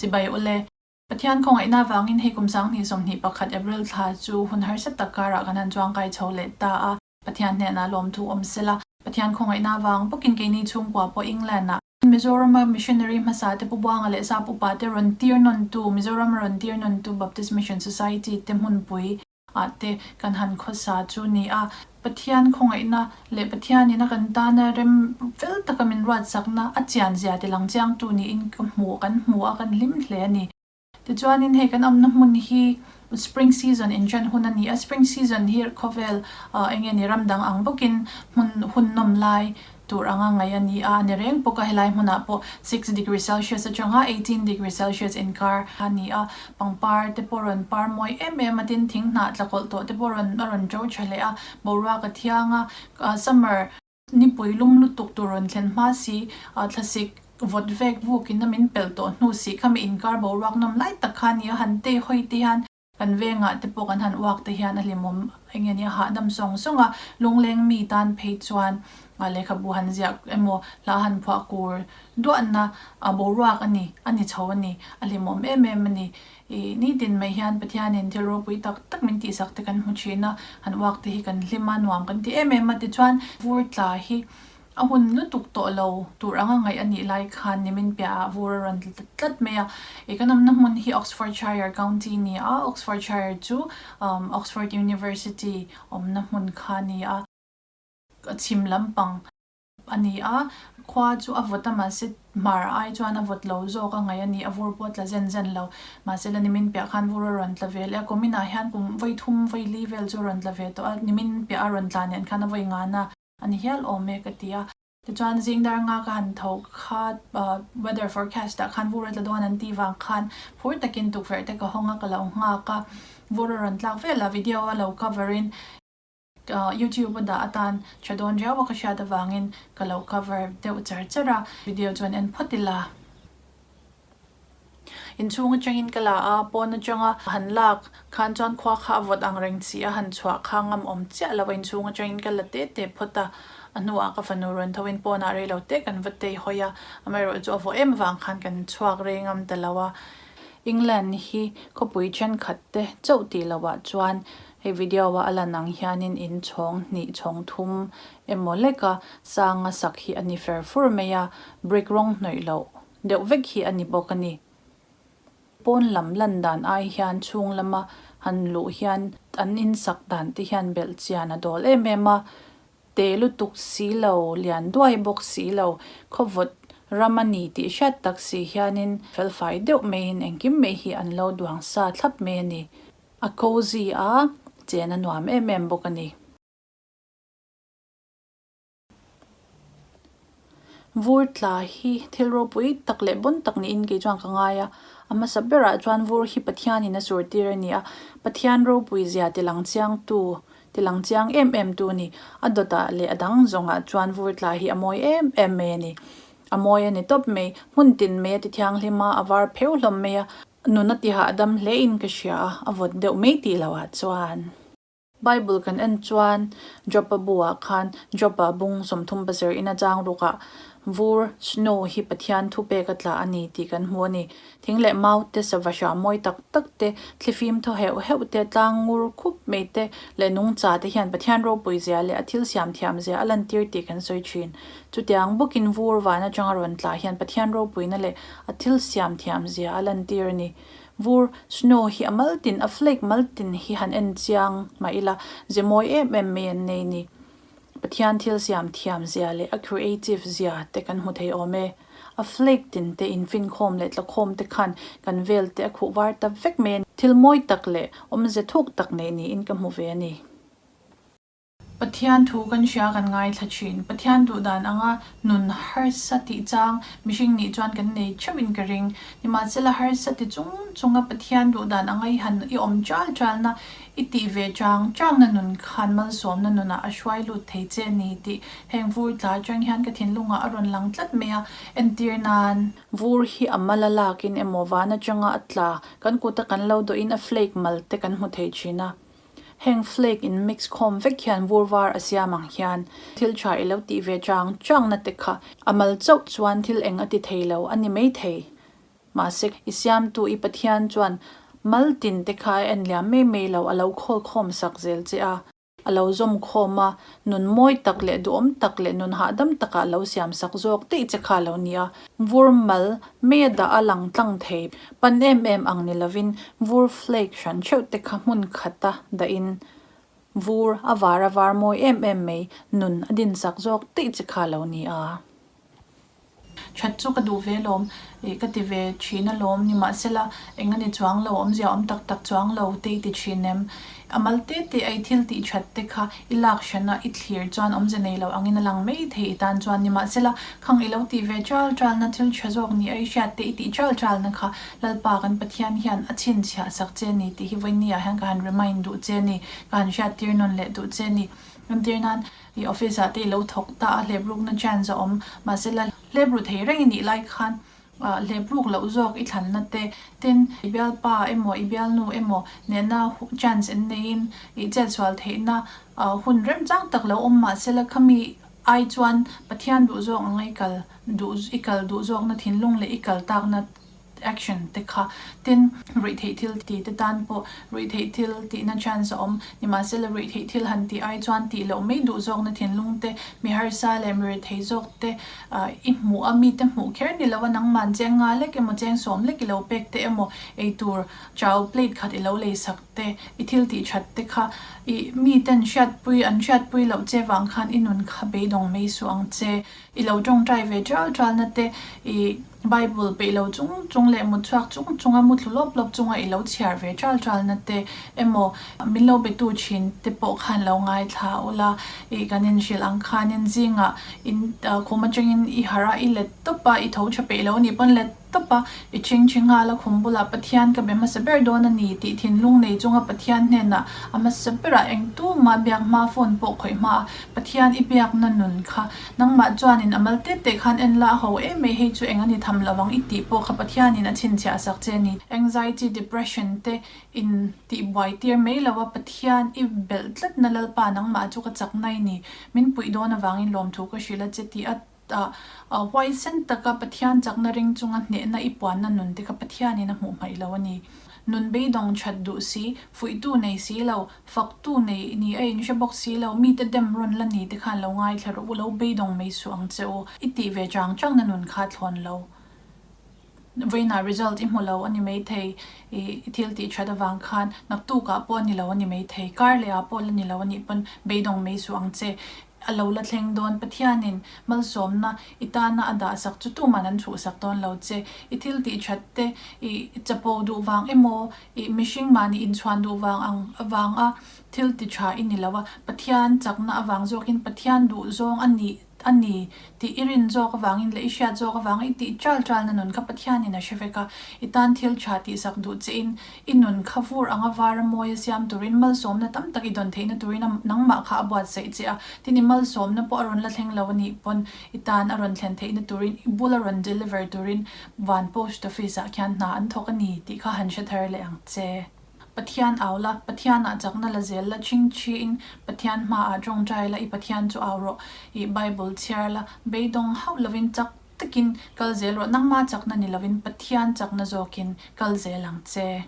Chibai ule. Pathian khawngaihna avangin hei kum 2021 April thla chu hun harsa tak karah kan han chuangkai chho leh ta a, Pathian hnenah lawmthu awm sela. Pathian khawngaihna avang bawkin keini chhungkua pawh England-ah Mizorama missionary hmasa te Pu Buanga leh Sap upa te rawn tir nawntu, Mizorama rawn tir nawntu Baptist Mission Society te hmunpui ah te kan han khawsa chu ni a. Pathian khawngaihna leh Pathianin a kan tana rem fel taka min ruatsakna a chian zia ti lang chiangtu niin ka hmu, kan hmu a, kan hlim hle a ni. Tichuanin hei kan awmna hmun hi spring season inṭan hun a ni a, spring season hi khawvel eng nge ni ram dang ang bawkin hmun hun nawm lai tur anga ngaih a ni a, a ni reng bawk a, helai hmunah pawh 6 degree celsius atanga 18 degree celsius inkar a ni a, pangpar te pawh rawn par mawi em em a, tin thing hnah tla kawlh tawh te pawh rawn a rawn ṭo ṭha leh a, boruak a thiang a, summer nipui lum lutuk tur rawn thlen hma si, thlasik vawt vek vukin a min pelh tawh hnu si khami inkar boruak nawm lai tak kha a ni a, han tei hawi te hian. Kan vengah te pawh kan han uak te hian a hlimawm eng nge nia hahdam sawng sawng a, lungleng mi tan phei chuan lehkhabu han ziah emaw hla han phuah kur duahna boruak a ni, a ni chho a ni, a hlimawm em em a ni. Ih nitin mai hian Pathianin thil ropui tak tak min tihsak te kan hmu thin a, han uak te hi kan hlim a, nuam kan ti em em a, tichuan vur tla hi A hun lutuk tawh lo tur anga ngaih a nih lai khan nimin piahah vur a rawn tla tlat mai a. I kan awmna hmun hi Oxfordshire County a ni a, Oxfordshire chu Oxford University awmna hmun kha a ni a, a chhim lampang a ni a, khua chu a vawt a mahse hmar ai chuan a vawt lo zawk a ngaih a ni, a vur pawh a tla zen zen lo. Mahse la nimin piah khan vur a rawn tla ve leh a, kuminah hian kum vawi thum vawi li vel chu a rawn tla ve tawh a, nimin piah a rawn tla nen khan a vawi ngan a. A ni hial awm e ka ti a. Tichuan zing dar nga ka han tho kha weather forecast ah khan vur a tla dawn an tih vang khan phur takin tukverh te ka hawng a ka lo nghak a, vur a rawn tlak vel a video a lo cover in youtube a dah atan tha dawn riau a ka hriat avangin ka lo cover deuh char char a, video chuan en phawt ila. Inchhung atangin ka la a, pawn atanga han lak khan chuan khua kha a vawt ang reng chi a, han chhuah kha ngam awm chiah lo a, inchhung atangin ka la te te phawt a, a hnuah ka fanu rawn tho in pawnah rei lo te kan va tei hawi a, amaherawh chu a vawh em avang khan kan chhuak rei ngam ta lo a. England hi khawpui thenkhat te chauh tih loh ah chuan hei video a a lan ang hianin in chhawng hnih chhawng thum emaw leka sanga sak hi a ni fer fur mai a, brick rawng hnawih loh deuh vek hi a ni bawk a ni. Pawn lam lan dan ai hian chhung lama han luh hian an insak dan te hian belh chian a dawl em em a, te lutuk si lo, lian duai bawk si lo, khawvawt ram a ni tih hriat tak si hianin felfai deuh maiin engkim mai hi an lo duang sa thlap mai a ni. A cozy a, chen a nuam em em bawk a ni. Vur tla hi thil ropui tak leh bawn tak niin kei chuan ka ngai a, a hmasa berah chuan vur hi Pathianin a surtir a ni a, Pathian ropui zia ti lang chiangtu ti lang chiang em em tu a ni. A dawtah leh a dang zawngah chuan vur tla hi a mawi em em mai a ni. A mawi a ni tawp mai, hmun tin mai a ti thianghlim a, a var pheu hlawm mai a, nun a ti hahdam hle in ka hria a, a vawt deuh mai tih loh ah chuan. Bible kan en chuan Job-a buah khan Job-a bung 37 in a chang rukah vur, snow, hi Pathian thupek a tla a ni tih kan hmu a ni. Thing leh mau te, sava hra mawi tak tak te, thlifim thaw heuh heuh te, tlang ngur khup mai te leh nungcha te hian Pathian ropui zia leh a thil siam thiam zia a lantir tih kan sawi thin. Chutiang bawkin vur van atanga rawn tla hian Pathian ropuina leh a thil siam thiam zia a lantir a ni. Vur, snow, hi a mal tin, a flake mal tin hi han en chiang mah ila, ze mawi em em mai an nei ni. Pathian thil siam thiam zia leh a creative zia te kan hmu thei awm e. A flake tin te infinkhawm leh tlakhawm te khan kan vel te a khuh var ta vek mai a ni. Thil mawi tak leh awmze thuk tak nei niin ka hmu ve a ni. Pathian thu kan hria kan ngaithla thin. Pathian duh dan anga nun harsa tih chang mihring nih chuan kan nei theuh in ka ring. Nimahsela harsa ti chung chunga Pathian duh dan anga i han i awm chal chalna, i tih ve chang changna nun khan malsawmna nunah a hruai lut thei che a ni tih heng vur tla atang hian ka thinlungah a rawn lang tlat mai a, entir nan. Vur hi a mal a lakin emaw van atanga a tla kan kuta kan lo dawhin a flake mal te kan hmu thei thin a. Heng flake in mix khawm vek hian vur var a siam ang hian thil tha i lo tih ve chang chang na te kha a mal chauh chuan thil eng a ti thei lo a ni mai thei. Mahse, i siamtu i Pathian chuan mal tin te kha a en liam mai mai lo, a lo khawl khawm sak zel che a. A lo zawm khawm a, nun mawi tak leh duhawm tak leh nun hahdam takah a lo siam sak zawk daih che kha a lo ni a. Vur mal mai a dah a lang tlang thei pan em em ang ni lovin vur flake hran theuh te kha hmun khata dahin vur a var a var mawi em em mai nun a din sak zawk daih che kha a lo ni a. That chu ka duh ve lawm, ih ka ti ve thin alawm, nimahsela eng a ni chuang lo, awmzia awm tak tak chuang lo te i ti thin em? A mal te te a i thil tih that te kha i lak hran a, i thlir chuan awmze nei lo angin a lang mai thei i tan chuan, nimahsela khang i lo tih ve chal chal na thil tha zawk ni a i hriat te i tih chal chal na kha Lalpa kan Pathian hian a chhinchhiah sak che ni tih hi vawinia hian ka han remind duh che ni, ka han hriattir nawn leh duh che ni. Entir nan i office ah te i lo thawk ta a, hlep rukna chance a awm. Mahse la hlep ru thei reng i nih lai khan hlep ruk loh zawk i thlanna te, tin i bialpa emaw i bialnu emaw nena chance an neiin i chetsual theihna hun remchang tak lo awm. Mahse la khami ai chuan Pathian duh zawk anga i kal duh i kal duh zawkna thinlung leh i kal takna action te kha tin ruihtheih thil ti te tan pawh ruihtheih thil tihna chance a awm. Nimahsela ruihtheih thil han tih ai chuan tih loh mai duh zawkna thinlung te, mi harsa leh mi rethei zawk te i hmuh a, mite hmuh kher ni lo a nangman cheng nga lek emaw cheng sawm lek i lo pek te emaw eitur chau plate khat i lo lei sak te, i thil tih that te kha i miten hriatpui an hriatpui loh che vang khan i nun kha beidawng mai suh ang che. I lo tawngtai ve ṭal ṭalna te, i Bible peih lo chung chung leh mut chhuak chung chunga mu thlu lawp lawp chunga i lo chhiar ve ṭal ṭalna te emaw min lo betu ṭhin te pawh khan lo ngaithla ula, i kan inhrilh ang khanin zingah in khum aṭangin i harh a, i let tawp a, i tho ṭha peih lo a nih pawn let tawp a, i ṭhingṭhi nghal a, khum bulah Pathian ka be hmasa ber dawn a ni tih thinlung nei chunga Pathian hnenah a hmasa berah engtumah biak hma phone pawh khawih hma a, Pathian i biakna nun kha nangmah chuanin a mal teh teh khan en la a ho em mai hei chu eng a ni tham lo ang i tih pawh kha Pathianin a chhinchhiah sak che a ni. Anxiety, depression te in tih buai tir mai lo a, Pathian i belh tlatna Lalpa nangmah chu ka chakna i ni, min puih dawn avangin lawmthu ka hrilh a che tih a Ah, huaisen taka Pathian chakna ring chunga hnehna i puanna nun te kha Pathianin a hmuh hmaih lo a ni. Nun beidawng that duh si, fuihtu nei si lo, faktu nei ni a inhre bawk si lo, mite dem rawn la ni te khan lo ngaithla rawh u, lo beidawng mai suh ang che u. I tih ve chang changna nun kha thlawn lo. Vawiinah result i hmu lo a ni maithei, i thil tih that avang khan naktukah pawh a ni lo a ni maithei, kar lehah pawh la ni lo a nih pawn beidawng mai suh ang che. A lo la thleng dawn, Pathianin malsawmna i tana a dahsak chu tuman an chhuhsak dawn lo che. I thil tih that te i chapo duh vang emaw, i mihring mahni inchhuan duh vang ang avanga thil ti tha i ni lo a, Pathian chakna avang zawkin Pathian duh zawng a nih A ni, tih i rin zawk avangin leh i hriat zawk avanga i tih chal chalna nun kha Pathianin a hre vek a. I tan thil tha tihsak duh chein i nun kha vur anga vara mawi a siam turin malsawmna tam tak i dawn theihna turin a nangmah kha a buatsaih che a. Tin, i malsawmna pawh a rawn la thleng lo a nih pawn i tan a rawn thlen theihna turin i bula rawn deliver turin van post office ah khian hna an thawk a ni tih kha han hre thar leh ang che. Pathian au la, Pathianah chakna la zel la, chhingchhiin Pathian hmaah tawngtai la, i Pathian chu au rawh, i Bible chhiar la, beidawng hauh lovin chak takin kal zel rawh, nangma chakna ni lovin Pathian chakna zawkin kal zel ang che.